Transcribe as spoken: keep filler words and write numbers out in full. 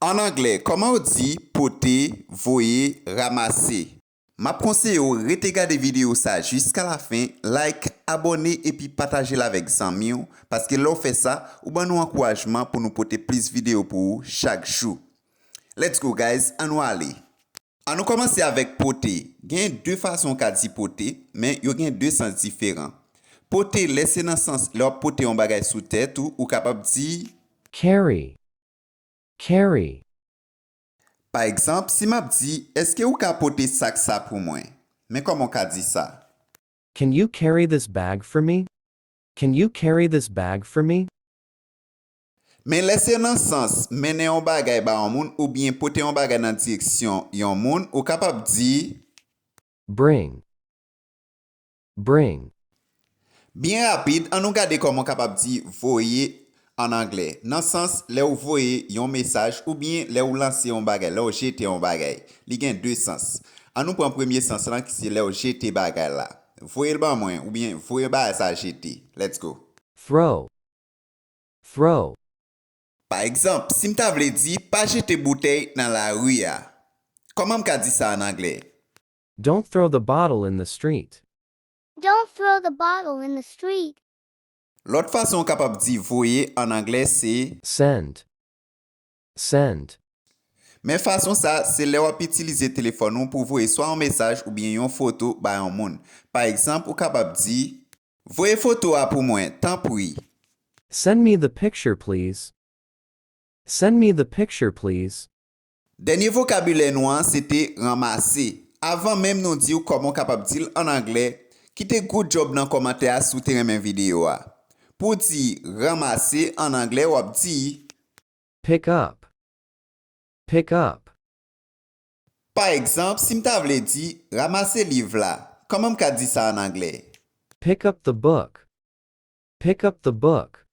An anglè, kòman yo di pote, voye, ranmase? M ap konseye w rete gade videyo sa jiska lafen, like, abòne epi pataje l avèk zanmi w, paske lè w fè sa, ou ban nou ankourajman pou nou pote plis videyo pou ou chak jou. Let's go guys, ann nou ale! Ann nou kòmanse avèk pote. Gen de fason w ka di pote, men yo gen de sans diferan. Pote, lè se nan sans lè w ap pote yon bagay sou tèt ou, ou kapab di, Carry. Carry. Pa egzanp, si m ap di, èske ou ka pote sak sa pou mwen? Men kòman w ka di sa? Can you carry this bag for me? Can you carry this bag for me? Men lè se nan sans mennen yon bagay ba yon moun oubyen pote yon bagay nan direksyon yon moun, ou kapab di, Bring. Bring. Byen rapid, ann nou gade kòman w kapab di voye an anglè, nan sans lè w voye yon mesaj oubyen lè w lanse yon bagay, lè w jete yon bagay. Li gen de sans. Ann nou pran premye sans lan ki se lè w jete bagay la. Voye l ban mwen oubyen voye bagay sa jete. Let's go. Throw. Throw. Pa egzanp, si m ta vle di pa jete boutèy nan lari a, kòman m ka di sa an anglè? Don't throw the bottle in the street. Don't throw the bottle in the street. Lòt fason w kapab di voye an anglè se Send. Send. Men fason sa se lè w ap itilize telefòn ou pou voye swa yon mesaj oubyen yon foto ba yon moun. Pa egzanp, ou kapab di, voye foto a pou mwen, tanpri. Send me the picture, please. Send me the picture, please. Dènye vokabilè nou an se te ranmase. Avan menm nou di w kòman w kapab di l an anglè, kite good job nan kòmantè a si w te renmen videyo a. Pou w di ranmase an anglè, w ap di, Pick up. Pick up. Pa egzanp, si m ta vle di, ranmase liv la, kòman m ka di sa an anglè? Pick up the book. Pick up the book.